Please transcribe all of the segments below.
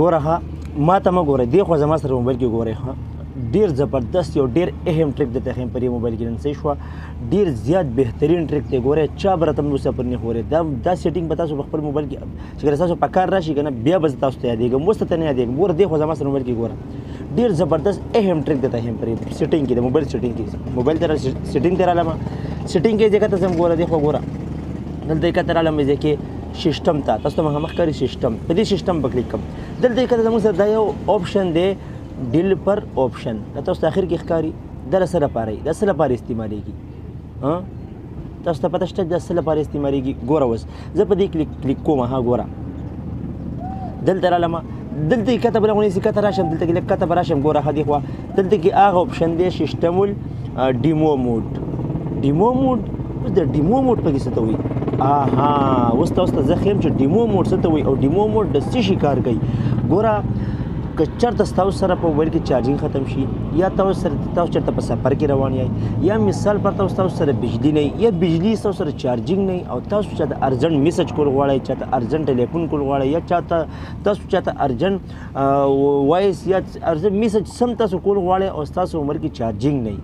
ګوره ها، ما ته مه ګوره، دې خو زما سره موبایل کې ګورئ ها. ډیر زبردست یو ډیر اهم ټریک درته ښیم په دې موبایل کې نن، صحیح شوه؟ ډیر زیات بهترین ټریک دی. ګوره، چا به راته اوسه پر نه خورې. دا سیټینګ به تاسو په خپل موبایل کې چې کله تاسو په کار راشي که نه، بیا به زه تاسو ته یادېږم، اوس ته نه یادېږم. ګوره، دې خو زما سره موبایل کې ګوره، ډیر زبردست اهم ټریک درته ښیم په سیټینګ کې، د موبایل سیټینګ کې. موبایل ته سیټینګ ته رالم، سیټینګ کې ځکه ته زم. ګوره، دې خو ګوره، دلته یې کته رالم ځکه سیستم ته تاسو ته مخامخ کاری سیستم، په دې سیستم به کلیک کوم. دلته یې کته زموږ سره دا یو آپشن دی، ډیلپر آپشن، دا تاسو ته اخر کې ښکاري. دا څه لپاره، دا څه لپاره استعمالېږي؟ ها، تاسو ته پته شته دا څه لپاره استعمالېږي؟ ګوره، اوس زه په دې کلیک کوم. ها ګوره، دلته رالم، دلته کې کته بل غونې کته راشم، دلته کې لږ کته به راشم. ګوره ښه، دې خوا دلته کې هغه آپشن دی، سیستم ډیمو موډ. ډیمو موډ، اوس د ډیمو موډ پکې څه ته وایي؟ آها، اوس تاسو ته زه ښیم چې ډیمو موډ څه ته وایي او ډیمو موډ د څه شي کار کوي. ګوره، که چېرته ستاسو سره په موبایل کې چارجینګ ختم شي، یا تاسو سره تاسو چېرته په سفر کې روان یئ، یا مثال پر تاسو سره بجلی نه، یا بجلی تاسو سره چارجینګ نه، او تاسو چاته ارجنټ میسج کول غواړئ، چاته ارجنټ ټلیفون کول غواړئ، یا چاته تاسو چاته ارجنټ وایس یا ارجنټ میسج سم تاسو کول غواړئ او تاسو موبایل کې چارجینګ نه،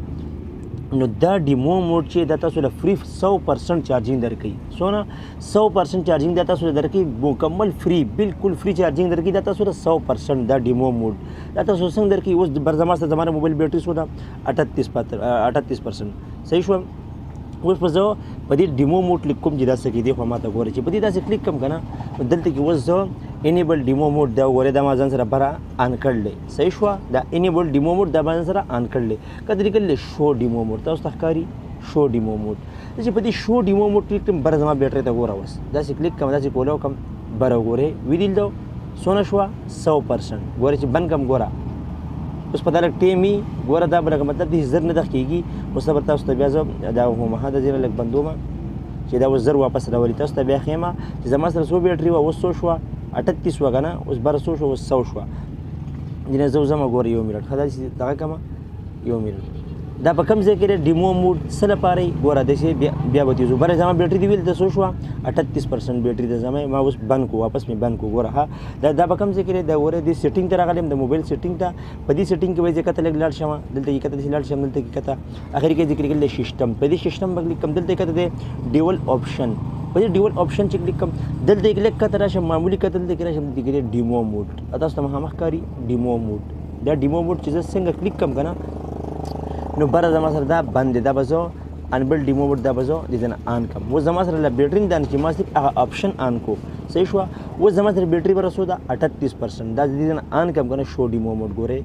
نو دا ډیمو موډ چې دا تاسو له فری 100% چارجینګ درکوي. څونه؟ 100% چارجینګ دا تاسو له درکوي، مکمل فری، بالکل فری چارجینګ درکوي دا تاسو له 100%. دا ډیمو موډ دا تاسو څنګه درکوي؟ اوس بر زما سره زما موبایل بیټري څو ده؟ 38%، صحیح شو؟ اوس په زه په دې ډیمو موډ کلیک کوم چې دا څه کېدی. خو ما ته ګوره چې په دې داسې کلیک کوم که نه، دلته کې اوس زه انیبل ډیمو موډ دا وګوره، دا ما ځان سره بره آن کړل دی، صحیح شوه؟ دا انیبل ډیمو موډ دا ما ځان سره آن کړل دی. که لیکل شو ډیمو موډ، تاسو ته ښکاري شو ډیمو موډ، چې په دې شو ډیمو موډ کلیک کوم، بره زما بیټرۍ ته ګوره. اوس داسې کلیک کوم، داسې کولاو کوم، بره وګورئ، ویدل دا څونه شوه؟ 100%. ګوره چې بند کم، ګوره اوس په دا لږ ټیم وي. ګوره، دا به لکه مطلب دې زر نه دغ کېږي. اوس به تاسو ته بیا زه دا وښوم. ها، دا ځینې لږ بندومه چې دا اوس زر واپس راولي. تاسو ته بیا ښیم چې زما سره څو بیټري وه، اوس څو شوه؟ 38 وه که نه؟ اوس بره څو شوه؟ اوس 100 شوه. ځینې زه وځم. ګوره، یو منټ، ښه، داسې دغه کمه، یو منټ. دا په کوم ځای کې دی؟ ډیمو موډ څه لپاره یې؟ ګوره، داسې بیا به تېزو. بره زما بیټري دې ویل ته څو شوه؟ 38% بیټري ده زما. ما اوس بند کو، واپس مې بند کو. ګوره ها، دا په کوم ځای کې دی؟ دا ګوره، دې سیټینګ ته راغلی یم، د موبایل سیټینګ ته. په دې سیټینګ کې به زه کته لږ لاړ شم، دلته کې کته داسې لاړ شم، دلته کې کته اخر کې ذکر کړل سیستم، په دې سیستم به کلیک کوم. دلته کته دی ډیول آپشن، په دې ډیول آپشن چې کلیک کوم، دلته کې لږ کته راشم، معمولي کته دلته کې راشم، دلته کې ډیمو موډ تاسو ته مخامخ ښکاري، ډیمو موډ. دا ډیمو موډ چې زه څنګه کلیک کوم که نه، نو بره زما سره دا بند دی. دا به زه انبل ډیمو موډ دا به زه دې ځای نه آن کړم. اوس زما سره له بیټري نه چې ما صرف هغه آپشن آن کو، صحیح شوه؟ اوس زما سره بیټري به رسو ده 38%. دا دې ځای نه آن کړم که نه، شو ډیمو موډ، ګورئ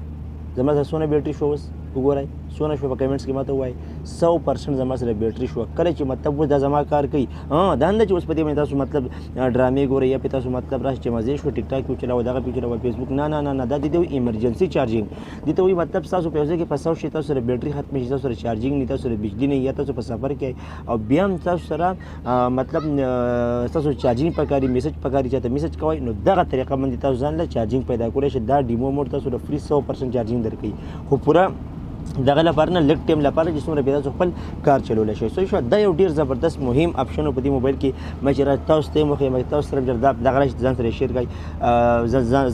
زما سره څونه بیټري شو؟ اوس وګورئ څونه شو، په کمنټس کې ماته ووایئ. 100% زما سره بیټري شوه. کله چې مطلب اوس دا زما کار کوي. ها، دا نه چې اوس په دې باندې تاسو مطلب ډرامې ګورئ یا په تاسو مطلب راشي چې مزې شو، ټیک ټاک وچلاوه، دغه پې وچلاوه، فیسبوک، نه نه نه نه. دا د دې ایمرجنسي چارجینګ دې ته وایي. مطلب ستاسو په یو ځای کې په 100 شي، تاسو سره بیټري ختمه شي، تاسو سره چارجینګ نه، تاسو سره بجلی نه، یا تاسو په سفر کې او بیا هم تاسو سره مطلب تاسو چارجینګ پکاري، میسج پکاري، چاته میسج کوئ، نو دغه طریقه باندې تاسو ځان له چارجینګ پیدا کولی شئ. دا ډیمو موډ تاسو له فری 100% چارجینګ درکوي، خو پوره دغه لپاره نه، لږ ټیم لپاره چې څومره بیا تاسو خپل کار چلولی شئ. صحیح شوه؟ دا یو ډېر زبردست مهم اپشن په دې موبایل کې ما چې را تاسو ته یې وښیم، تاسو سره دا دغه راشي، ځان سره شیر کړئ،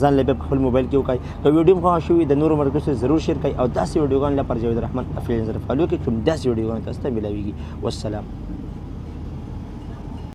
ځان له بیا په خپل موبایل کې وکړئ. که ویډیو مو خوښه شوي، د نورو ملګرو سره ضرور شیر کړئ او داسې ویډیوګانو لپاره جاوید رحمان افیلیشن سره فالو کړئ، کوم داسې ویډیوګانو تاسو ته ملاویږي. والسلام.